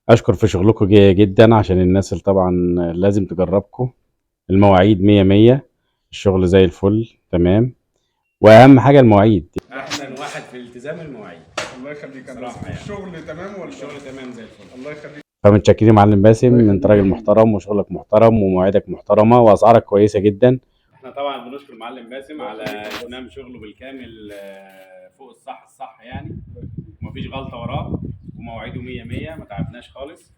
اشكر في شغلكم جدا، عشان الناس اللي طبعا لازم تجربكم. المواعيد مية مية، الشغل زي الفل تمام، واهم حاجة المواعيد. احسن واحد في التزام المواعيد. الله يخليك. انا صراحة يعني. الشغل تمام ولا الشغل تمام زي الفل. الله يخليك. فمتشكرين يا معلم باسم، الله انت راجل محترم وشغلك محترم ومواعيدك محترمه واسعارك كويسة جدا. احنا طبعا بنشكر معلم باسم على اتمام شغله بالكامل، فوق الصح الصح يعني، ومفيش غلطه وراه، ومواعيده 100 100، ما تعبناش خالص.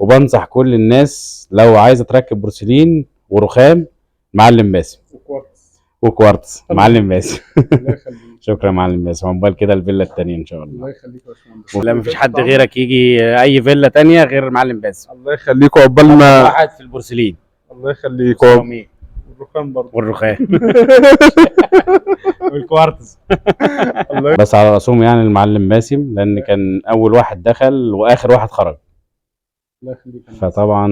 وبنصح كل الناس لو عايزه تركب بورسلين ورخام، معلم باسم. وكوارتز. وكوارتز معلم باسم. الله يخليك. شكرا يا معلم باسم، عقبال كده الفيلا التانية ان شاء الله. الله يخليك يا باشمهندس. لا مفيش حد غيرك يجي اي فيلا تانية غير معلم باسم. الله يخليك وعقبال ما واحد في البورسلين. الله يخليك والرخام برضه. والرخام والكوارتز. الله. بس على راسهم يعني المعلم باسم، لان كان اول واحد دخل واخر واحد خرج. الله يخليك. فطبعا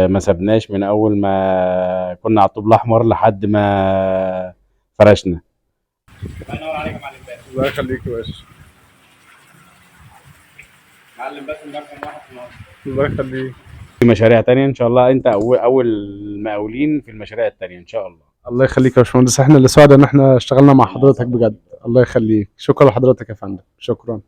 ما سبناش من اول ما كنا على الطوب الاحمر لحد ما فرشنا. الله ينور عليك يا معلم باسم. الله يخليك يا باشا. معلم باسم رقم واحد في مصر. الله يخليك. في مشاريع تانية ان شاء الله، انت اول المقاولين في المشاريع التانية ان شاء الله. الله يخليك يا باشمهندس، احنا اللي سعداء ان احنا اشتغلنا مع حضرتك بجد. الله يخليك، شكرا لحضرتك يا فندم، شكرا.